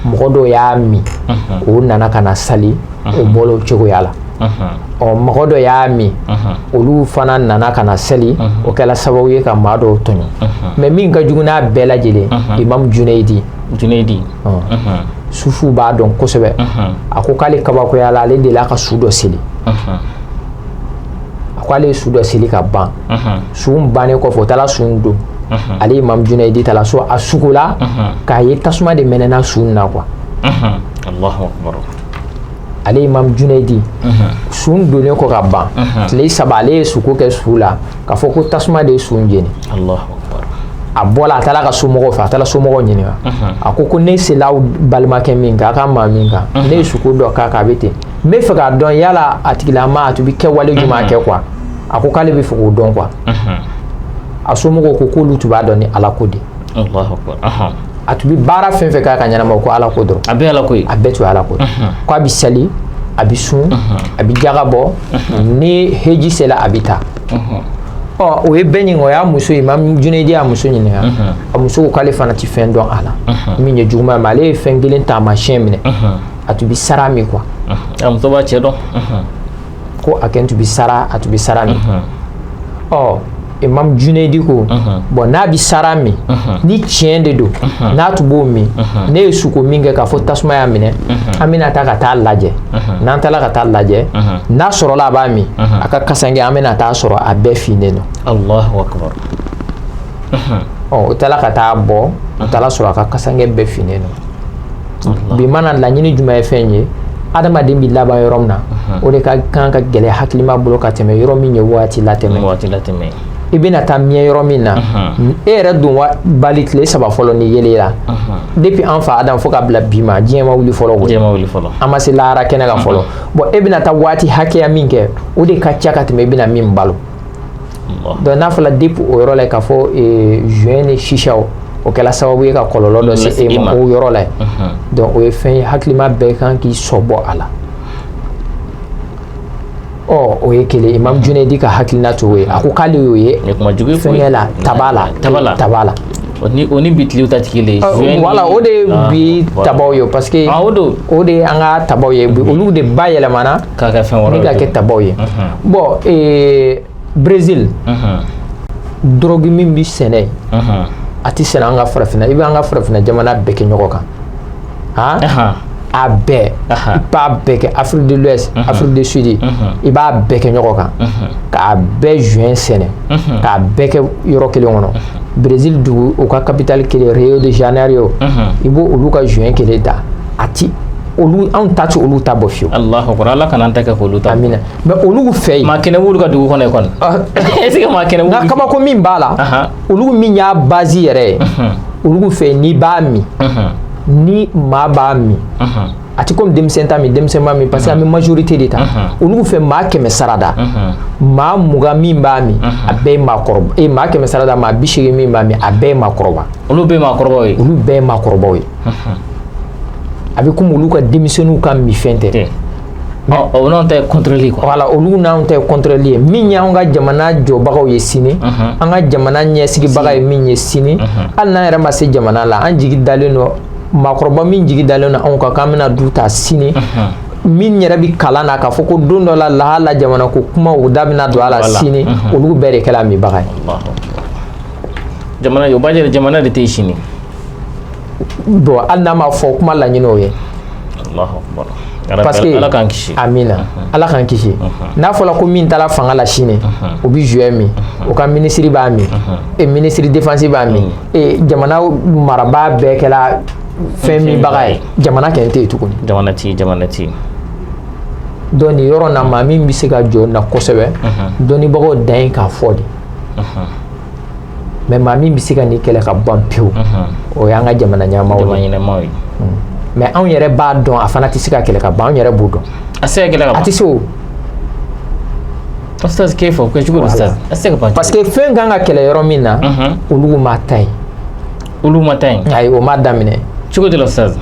mɔgɔ dɔw y'a min, o nana ka na sali, o bɔla o cogoya la. Ɔ, mɔgɔ dɔ y'a min, olu fana nana ka na seli, o kɛla sababu ye ka maa dɔw tɔɲɔ. Mais min ka jugu n'a bɛɛ lajɛlen, Imam Junayidi. Junayidi. Sufuw b'a dɔn kosɛbɛ. A ko k'ale kabakoya la, ale delila ka su dɔ seli. A ko ale ye su dɔ seli ka ban, su bannen kɔfɛ, o taara su don. Ale Imam Junayidi taara so, a sukola k'a ye tasuma de mɛnɛna su na quoi. Allahu akbar. Ale Imam Junayidi, sun donnen kɔ ka ban, tile 3, ale ye suko kɛ su la k'a fɔ ko tasuma de ye sun jeni. Allahu akbar. A bɔla, a taara ka somɔgɔw fɛ, a taara somɔgɔw ɲininka. A ko ko ne sela aw balimakɛ min kan, a ka maa min kan, ne ye suko dɔ k'a kan, a bɛ ten, n bɛ fɛ k'a dɔn yala a tigilama a tun bɛ kɛwale jumɛn kɛ quoi. A ko k'ale bɛ fɛ k'o dɔn quoi. A somɔgɔw ko k'olu tun b'a dɔn ni Ala ko de. Allahu akbar. A tun bɛ baara fɛn fɛn k'a ka ɲɛnama, ko Ala ko dɔrɔn. A bɛɛ Ala ko ye. A bɛɛ tun ye Ala ko ye. Ko a bɛ sali, a bɛ sun, a bɛ jaga bɔ, ni heji sera a bɛ taa. Ɔ, o ye bɛɛ ɲininka, o y'a muso ye, Imam Junayidi y'a muso ɲininka. A muso ko k'ale fana tɛ fɛn dɔn a la min ye juguman ye, mais ale ye fɛn kelen taamasiyɛn minɛ, a tun bɛ sara min quoi. A muso b'a cɛ dɔn. Ko a kɛn tun bɛ sara, a tun bɛ sara min. Ɔ, Imam Junayidi ko bon, n'a bɛ sara min, ni tiɲɛ de don n'a tun b'o min, ne ye suko min kɛ k'a fɔ tasuma y'a minɛ, an bɛna taa ka taa lajɛ. N'an taara ka taa lajɛ, n'a sɔrɔla a b'a min, a ka kasange, an bɛna taa sɔrɔ a bɛɛ finnen don. Allahu akbar. Ɔ, o taara ka taa bɔ, o taara sɔrɔ a ka kasange bɛɛ finnen don. Bi mana laɲini jumɛn ye fɛn ye, adamaden bɛ laban yɔrɔ min na, o de ka kan ka gɛlɛya hakilima bolo ka tɛmɛ yɔrɔ min ye waati latɛmɛ. Waati latɛmɛ. I bɛna taa miɲɛ yɔrɔ min na, e yɛrɛ don wa bali tile 3 fɔlɔ ni yelen la. Depuis an fa Adam fo ka bila bi ma, diɲɛ ma wuli fɔlɔ koyi. Diɲɛ ma wuli fɔlɔ. An ma se lahara kɛnɛ kan fɔlɔ. Bon, e bɛna taa waati hakɛya min kɛ, o de ka ca ka tɛmɛ i bɛna min balo. Donc n'a fɔra depuis o yɔrɔ la k'a fɔ joint ni chichaw O kɛla sababu ye ka kɔlɔlɔ dɔ se e ma o yɔrɔ la yen. Donc o ye fɛn ye, hakilima bɛɛ kan k'i sɔbɔ a la. Ɔ, o ye kelen. Imam Junedi ka hakilina t'o ye. A ko k'ale y'o ye fɛnkɛ la, taba la. Taba la. Taba la. O ni bi tilew ta tɛ kelen ye. Voilà, o de ye bi tabaw ye, parce que o don. O de ye an ka tabaw ye, olu de bayɛlɛmana k'a kɛ fɛn wɛrɛ. Ni ka kɛ tabaw ye. Bon, Brésil, drogue min bi sɛnɛ, a ti sɛnɛ an ka farafinna. I bɛ an ka farafinna jamana bɛɛ kɛ ɲɔgɔn kan, han, a bɛɛ, i b'a bɛɛ kɛ Afrique de l'Ouest, Afrique du Sud, i b'a bɛɛ kɛ ɲɔgɔn kan, k'a bɛɛ joint sɛnɛ, k'a bɛɛ kɛ yɔrɔ kelen kɔnɔ. Brésil dugu, o ka capitale kelen, Rio de Janeiro, i b'o olu ka joint kelen ta, a ti olu, anw ta ti olu ta bɔ fiyewu. Allahu akbar, Ala kana an ta kɛ k'olu ta. Amina. Mais olu fɛ yen, maa kɛnɛ b'olu ka dugu kɔnɔ yen kɔni, est ce que maa kɛnɛ b'olu? Nka kabako min b'a la, olu min y'a base yɛrɛ ye, olu fɛ yen, n'i b'a min, ni maa b'a min, a ti komi denmisɛn ta min, denmisɛn b'a min, parce que an bɛ majorité de ta. Olu fɛ, maa 100 sarada, maa 20 min b'a min, a bɛɛ ye maakɔrɔba. E maa 100 sarada, maa 80 min b'a min, a bɛɛ ye maakɔrɔba. Olu bɛɛ ye maakɔrɔbaw ye. Olu bɛɛ ye maakɔrɔbaw ye. A bɛ komi olu ka denmisɛnninw ka minfɛn tɛ. O n'anw ta ye contrôle quoi. Voilà, olu n'anw ta ye contrôle ye. Min y'anw ka jamana jɔbagaw ye sini, an ka jamana ɲɛsigibaga ye min ye sini, hali n'an yɛrɛ ma se jamana la, an jigi dalen don maakɔrɔba min jigi dalen don anw kan k'an bɛna du ta sini, min yɛrɛ bɛ kalan na k'a fɔ ko don dɔ la lahala jamana ko kuma o da bɛna don a la sini, olu bɛɛ de kɛra minbaga ye. Jamana, o b'a jira jamana de tɛ yen sini. Bon, hali n'a ma fɔ, kuma laɲini o ye. Parce que Ala k'an kisi. Amina, Ala k'an kisi. N'a fɔra ko min taara fanga la sini, o bɛ joint min, o ka minisiri b'a min, e ministre défense b'a min, e jamana marabaa bɛɛ kɛra fɛn minbaga ye, jamana kɛn tɛ yen tuguni. Jamana tɛ yen, jamana tɛ yen. Donc nin yɔrɔ na, maa min bɛ se ka jɔ na kosɛbɛ, dɔnnibagaw dan ye k'a fɔ de. Mais maa min bɛ se ka nin kɛlɛ ka ban pewu, o y'an ka jamana ɲɛmaaw ye. Mais anw yɛrɛ b'a dɔn, a fana tɛ se ka kɛlɛ ka ban, anw yɛrɛ b'o dɔn. A tɛ se ka kɛlɛ ka ban. A tɛ se o. Ustaz, k'e fɔ kɛ cogo di, Ustaz? A tɛ se ka ban. Parce que fɛn kan ka kɛlɛ yɔrɔ min na, olu ma ta yen. Olu ma ta yen. Ayi, o ma daminɛ. Cogo di la, Ustaz?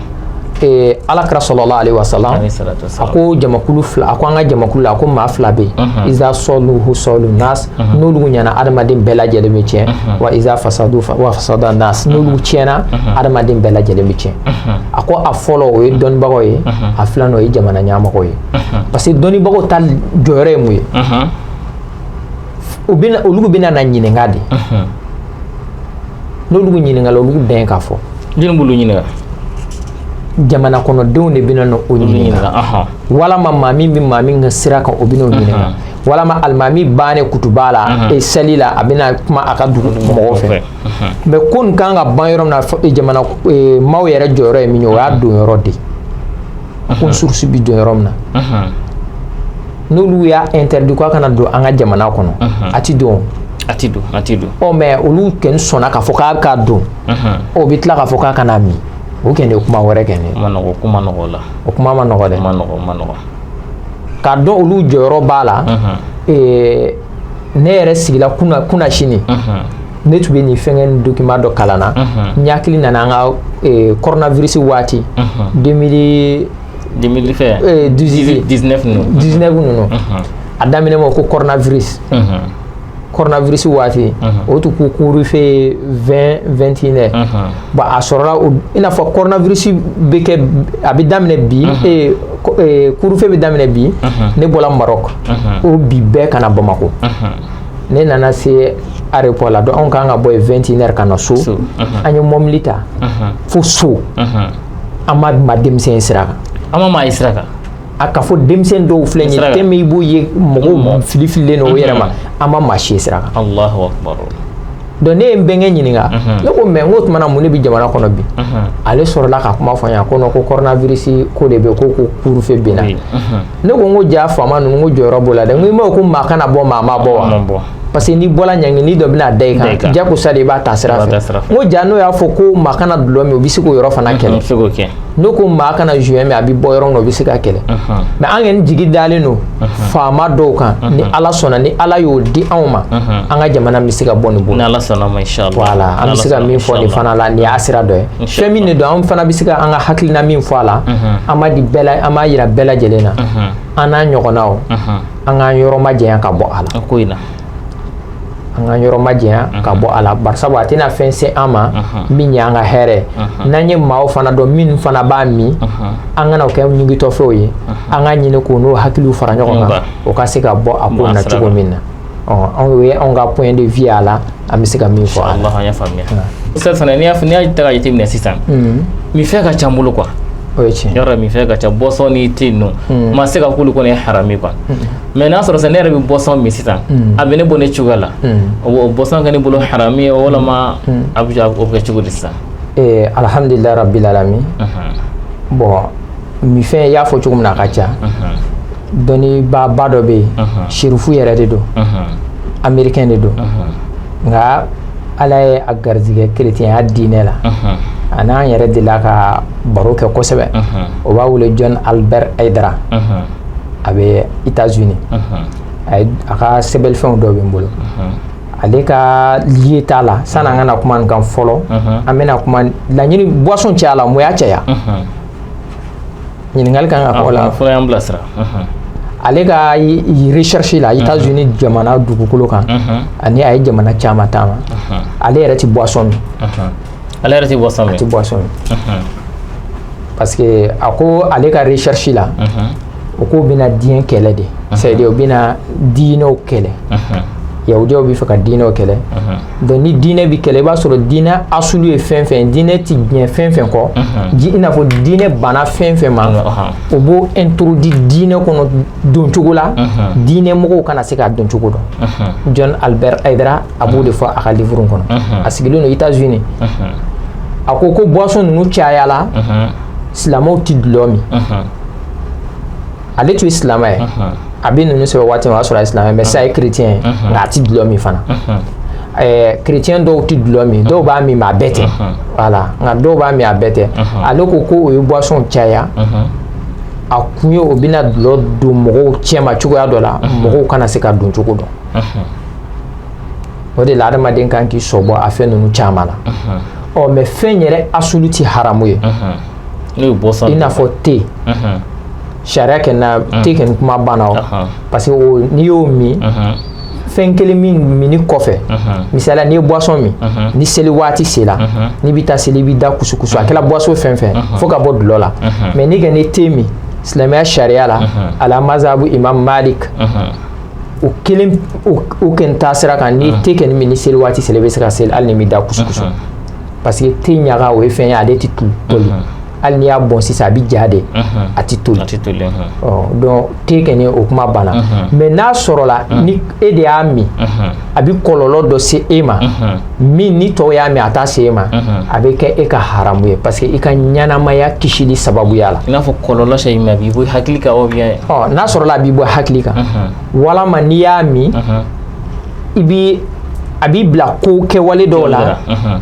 Ala kira sallallahu alaihi wasallam, a ko jamakulu fila, a ko an ka jamakulu la, a ko maa fila bɛ yen, iza sɔluhu sɔlu nas, n'olu ɲɛna, adamaden bɛɛ lajɛlen bɛ tiɲɛ, wa iza fasadu wa fasada nas, n'olu tiɲɛna, adamaden bɛɛ lajɛlen bɛ tiɲɛ. A ko a fɔlɔ, o ye dɔnnibagaw ye, a filanan, o ye jamana ɲɛmɔgɔw ye. Parce que dɔnnibagaw ta jɔyɔrɔ ye mun ye? U bɛna, olu bɛna na ɲininka de. N'olu ɲininkala, olu dan ye k'a fɔ. Jɔnni b'olu ɲininka? Jamana kɔnɔdenw de bɛna o ɲininka, walama maa min bɛ maa min ka sira kan, o bɛna o ɲininka, walama alimami bannen kutuba la e seli la, a bɛna kuma a ka dugu mɔgɔw fɛ. Mais ko nin kan ka ban yɔrɔ min na, jamana maaw yɛrɛ jɔyɔrɔ ye min ye, o y'a don yɔrɔ de ye. Ko source bɛ don yɔrɔ min na, n'olu y'a interdit k'a kana don an ka jamana kɔnɔ, a ti don. A ti don, a ti don. Ɔ, mais olu kɔni sɔnna k'a fɔ k'a ka don, o bɛ tila k'a fɔ k'a kana min, o kɔni ye kuma wɛrɛ kɔni. Ma nɔgɔ, kuma nɔgɔ la. O kuma ma nɔgɔ dɛ. Ma nɔgɔ, ma nɔgɔ. K'a dɔn olu jɔyɔrɔ b'a la. Ne yɛrɛ sigila kunna kunna sini, ne tun bɛ nin fɛnkɛ nin document dɔ kalan na, n hakili nana an ka coronavirus waati 2000 2000 fɛn. 19 ninnu. 19 ninnu, a daminɛ ma ko coronavirus. Coronavirus waati, o tun ko couvre-feu 20 21 heures. Bon, a sɔrɔla i n'a fɔ coronavirus bɛ kɛ, a bɛ daminɛ bi, couvre-feu bɛ daminɛ bi. Ne bɔra Maroc o bi bɛɛ ka na Bamakɔ. Ne nana se aéroport la, donc anw kan ka bɔ yen 21 heures ka na so. An ye mobili ta fo so, an ma denmisɛn sira kan. An ma maa ye sira kan. A ka fɔ denmisɛn dɔw filɛ nin ye, tɛmɛ i b'o ye, mɔgɔw fili fililen don o yɛrɛ ma, an ma maa si ye sira kan. Allahu akbar. Donc ne ye n bɛnkɛ ɲininka, ne ko mais n ko tuma na mun de bɛ jamana kɔnɔ bi? Ale sɔrɔla ka kuma fɔ n ye, a ko non, ko coronavirus ko de bɛ, ko couvre-feu bɛ na. Ne ko n ko ja faama ninnu, n ko jɔyɔrɔ b'o la dɛ. N ko i m'a ye ko maa kana bɔ, maa ma bɔ wa? Parce que n'i bɔra ɲangini dɔ bɛna da i kan, jagosa de i b'a ta sira fɛ. N ko ja n'o y'a fɔ ko maa kana dɔlɔ min, o bɛ se k'o yɔrɔ fana kɛlɛ. N'o ko maa kana joint min, a bɛ bɔ yɔrɔ min na, o bɛ se ka kɛlɛ. Mais an kɔni jigi dalen don faama dɔw kan, ni Ala sɔnna, ni Ala y'o di anw ma, an ka jamana bɛ se ka bɔ nin bolo. Ni Ala sɔnna ma, inchallah. Voilà, an bɛ se ka min fɔ nin fana la, nin y'a sira dɔ ye. Fɛn min de don, an fana bɛ se ka an ka hakilina min fɔ a la, an b'a di bɛɛ la, an b'a yira bɛɛ lajɛlen na, an n'a ɲɔgɔnnaw, an k'an yɔrɔ majanya ka bɔ a la. Ko in na. An ka yɔrɔ majanya ka bɔ a la, barisabu a tɛna fɛn se an ma min ye an ka hɛrɛ. N'an ye maaw fana dɔn minnu fana b'a min, an kana o kɛ ɲugutɔfɛnw ye, an ka ɲini k'o n'o hakiliw fara ɲɔgɔn kan, o ka se ka bɔ a ko na cogo min na. Anw ye anw ka point de vue a la, an bɛ se ka min fɔ a la. Allah, an y'a faamuya. Sisan fana, n'i y'a ta ka jateminɛ sisan, minfɛn ka ca n bolo quoi. O ye tiɲɛ. Yɔrɔ minfɛn ka ca, boisson ni thé ninnu, ma se ka k'olu kɔni ye harami quoi. Mais n'a sɔrɔ sisan ne yɛrɛ bɛ boisson min sisan, a bɛ ne bɔ ne cogoya la, o boisson kɛ ne bolo harami ye walama a bɛ o kɛ cogo di sisan? Alhamdulilayi rabbil alamin. Bon, minfɛn i y'a fɔ cogo min na, a ka ca. Dɔnnibaaba dɔ bɛ yen, Serifu yɛrɛ de don, américain de don, nka Ala ye a garijɛgɛ chrétienya diinɛ la. A n'an yɛrɛ delila ka baro kɛ kosɛbɛ. O b'a wele John Albert Aydara, a bɛ États-Unis. A ka sɛbɛnfɛnw dɔ bɛ n bolo. Ale ka lieu t'a la. Sanni an ka na kuma nin kan fɔlɔ, an bɛna kuma laɲini boisson caya la, mun y'a caya? Ɲininkali kan ka k'o la. Fɔlɔ y'an bilasira. Ale ka recherche la États-Unis jamana dugukolo kan, ani a ye jamana caman taama, ale yɛrɛ tɛ boisson min. Ale yɛrɛ tɛ boisson min. A tɛ boisson min, parce que a ko ale ka recherche la, o ko bɛna diɲɛ kɛlɛ de, c'est à dire o bɛna diinɛw kɛlɛ. Yahudiyaw bɛ fɛ ka diinɛw kɛlɛ. Donc ni diinɛ bɛ kɛlɛ, i b'a sɔrɔ diinɛ asulu ye fɛn fɛn, diinɛ ti diɲɛ fɛn fɛn kɔ, i n'a fɔ diinɛ banna fɛn fɛn ma, o b'o introduit diinɛ kɔnɔ don cogo la, diinɛ mɔgɔw kana se k'a dɔn cogo dɔn. John Albert Aydara, a b'o de fɔ a ka livre kɔnɔ. A sigilen don États-Unis. A ko ko boisson ninnu cayala, silamɛw ti dɔlɔ min. Ale tun ye silamɛ ye, a bɛ ninnu sɛbɛn waati min, o y'a sɔrɔ a ye silamɛ, mais sisan a ye chrétien ye, nka a ti dɔlɔ min fana. Chrétien dɔw ti dɔlɔ min, dɔw b'a min, mais a bɛɛ tɛ. Voilà, nka dɔw b'a min, a bɛɛ tɛ. Ale ko ko o ye boisson caya, a kun ye o bɛna dɔlɔ don mɔgɔw cɛma cogoya dɔ la, mɔgɔw kana se ka don cogo dɔn. O de la adamaden kan k'i sɔbɔ a fɛn ninnu caman na. Ɔ, mais fɛn yɛrɛ asulu ti haramu ye, i n'a fɔ thé. Sariya kɛ na thé kɛ ni kuma banna o, parce que o n'i y'o min, fɛn kelen min minni kɔfɛ, misaliya n'i ye boisson min, ni seli waati sera, n'i bɛ taa seli, i b'i da kusukusu, a kɛra boisson fɛn fɛn, fo ka bɔ dɔlɔ la. Mais n'i kɛ ni thé min, silamɛya sariya la, ala mazabu Imam Malik, o kelen o kɛ taa sira kan, ni thé kɛ min, ni seli waati sera, i bɛ se ka seli hali ni m'i da kusukusu, parce que thé ɲaga, o ye fɛn ye, ale tɛ toli. Hali n'i y'a bɔn sisan, a bɛ ja de, a tɛ toli. Ɔ, donc thé kɔni, o kuma banna. Mais n'a sɔrɔla ni e de y'a min, a bɛ kɔlɔlɔ dɔ se e ma min ni tɔw y'a min a t'a se e ma, a bɛ kɛ e ka haramu ye, parce que i ka ɲɛnamaya kisili sababuya la. I n'a fɔ kɔlɔlɔ se i ma, a b'i bɔ hakili kan ou bien? Ɔ, n'a sɔrɔla a b'i bɔ hakili kan, walama n'i y'a min, i b'i a b'i bila ko kɛwale dɔw la,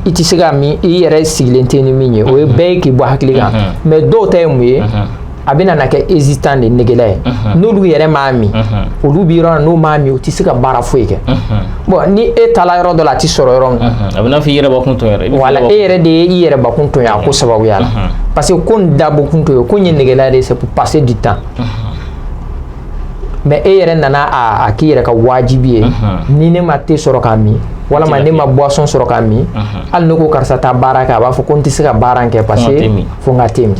i tɛ se ka min, i yɛrɛ sigilen tɛ ni min ye, o ye bɛɛ ye k'i bɔ hakili kan. Mais dɔw ta ye mun ye? A bɛ na kɛ hésitant de, negela ye. N'olu yɛrɛ m'a min, olu bɛ yɔrɔ la, n'u m'a min, u tɛ se ka baara foyi kɛ. Bon, ni e taara yɔrɔ dɔ la, a tɛ sɔrɔ yɔrɔ min na, a bɛ n'a fɔ i yɛrɛ bakun tɔɲɔ yɛrɛ. Wala, e yɛrɛ de ye i yɛrɛ bakun tɔɲɔ a ko sababuya la, parce que ko nin dabɔkun t'o ye, ko in ye negela de ye, c'est pour passer du temps. Mais e yɛrɛ nana a k'i yɛrɛ ka wajibi ye, ni ne ma thé sɔrɔ k'a min, walama ne ma boisson sɔrɔ k'a min, hali ne ko karisa taa baara kɛ, a b'a fɔ ko n tɛ se ka baara kɛ parce que fo n ka thé min.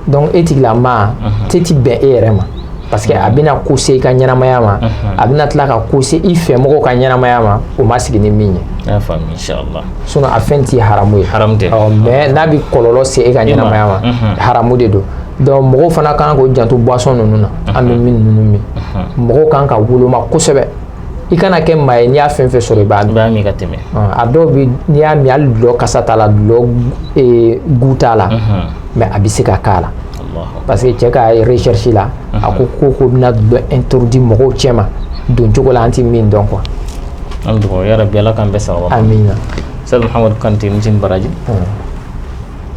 Donc e tigilama, thé ti bɛn e yɛrɛ ma, parce que a bɛna ko se i ka ɲɛnamaya ma, a bɛna tila ka ko se i fɛ mɔgɔw ka ɲɛnamaya ma, o ma sigi ni min ye. N y'a faamu, inchallah. Sinon a fɛn ti haramu ye. Haramu tɛ. Mais n'a bɛ kɔlɔlɔ se e ka ɲɛnamaya ma, haramu de don. Donc mɔgɔw fana kan k'o janto boisson ninnu na, an bɛ min ninnu min, mɔgɔw kan ka woloma kosɛbɛ. I kana kɛ maa ye, n'i y'a fɛn fɛn sɔrɔ, i b'a min. I b'a min ka tɛmɛ. A dɔw bɛ, n'i y'a min, hali dɔlɔ kasa t'a la, dɔlɔ goût t'a la, mais a bɛ se ka k'a la, parce que cɛ ka recherche la, a ko ko bɛna dɔlɔ introduit mɔgɔw cɛ ma don cogo la, an tɛ min dɔn quoi. An dugawu ya rabbi, Ala k'an bɛɛ sababa ma. Amina. Ustaz Muhammad Kante, ni ce ni baraji.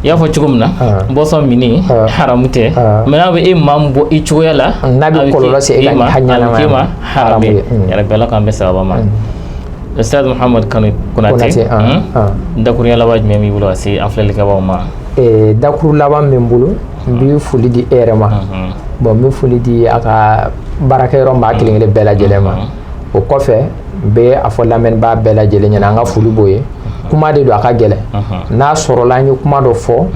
I y'a fɔ cogo min na, boisson minni haramu tɛ, mais n'a bɛ e maa min bɔ i cogoya la, n'a bɛ kɔlɔlɔ se e ka ma, a bɛ ɲɛnamaya k'e ma ma, haramu ye. haramu ye. Ya rabbi, Ala k'an bɛɛ sababa ma. Ustaz Muhammad Kanu Konate, Konate, dakurunya laban jumɛn b'i bolo ka se an filɛlikɛbaaw ma? Dakuru laban min bolo, n bɛ foli di e yɛrɛ ma. Bon, n bɛ foli di a ka baarakɛyɔrɔ maa kelen kelen bɛɛ lajɛlen ma. O kɔfɛ, n bɛ a fɔ lamɛnibaa bɛɛ lajɛlen ɲɛna, an ka foli b'o ye. Kuma de don, a ka gɛlɛn. N'a sɔrɔla an ye kuma dɔ fɔ,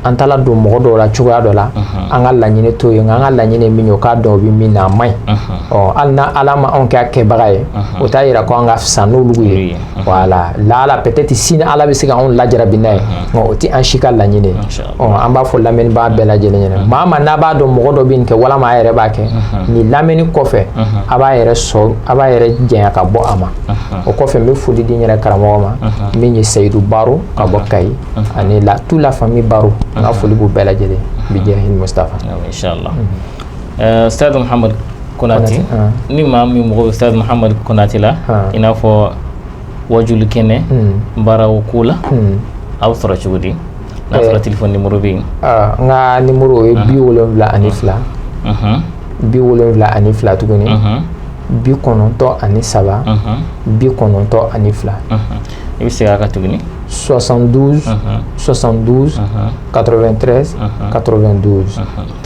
an taala don mɔgɔ dɔw la cogoya dɔ la, an ka laɲini t'o ye. Nka an ka laɲini ye min ye, o k'a dɔn o bɛ min na, a man ɲi. Ɔ, hali na Ala ma anw kɛ a kɛbaga ye, o t'a yira ko an ka fisa n'olu ye. Voilà, laala peut-être sini Ala bɛ se ka anw lajarabi n'a ye, nka o tɛ an si ka laɲini ye. Ɔ, an b'a fɔ lamɛnibaa bɛɛ lajɛlen ɲɛna, maa ma n'a b'a dɔn mɔgɔ dɔ bɛ nin kɛ walama a yɛrɛ b'a kɛ, nin lamɛnni kɔfɛ, a b'a yɛrɛ sɔrɔ, a b'a yɛrɛ janya ka bɔ a ma. O kɔfɛ, n bɛ foli di n yɛrɛ karamɔgɔ ma, min ye Seyidu Baro ka bɔ Kayi, ani la toute la famille Baro. N ka foli b'u bɛɛ lajɛlen bijahil Mustafa. Inshallah. Ustaz Muhammad Konate, ni maa min mago bɛ Ustaz Muhammad Konate la, i n'a fɔ wajuli kɛnɛ baaraw ko la, a bɛ sɔrɔ cogo di? N'a sɔrɔ téléphone numéro bɛ yen. N ka numéro, o ye 72, 72 tuguni, 93, 92. I bɛ segin a kan tuguni. 72 72 93 92.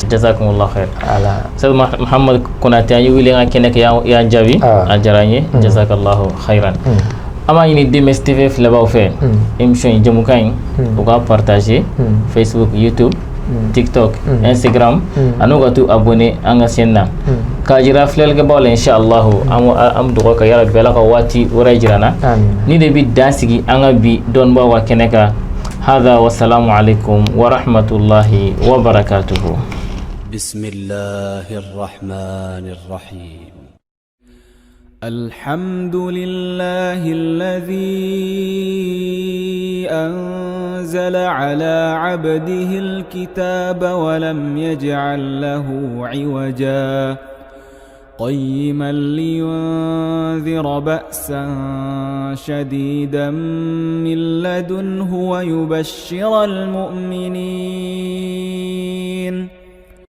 Jazakumullah khair. Ala. Ustaz Muhammad Konate, an ye wele an ka kɛnɛ kan, y'an jaabi, a diyara n ye. Jazakallahu khairan. An b'a ɲini DMS TV filɛbaw fɛ, émission in, jɛmukan in, u k'a partager Facebook, YouTube, TikTok, Instagram, ani u ka t'u abonné an ka chaîne na k'a jira filɛlikɛbaw la. Inshallah, an bɛ dugawu kɛ ya rabbi, Ala ka waati wɛrɛ jira an na. Ni de bɛ dan sigi an ka bi dɔnnibaaw ka kɛnɛ kan. Hada wasalamu alaikum wa rahmatullahi wa barakatuhu. بسم الله الرحمن الرحيم. الحمد لله الذي أنزل على عبده الكتاب ولم يجعل له عوجا، قيما لينذر بأسا شديدا من لدنه ويبشر المؤمنين.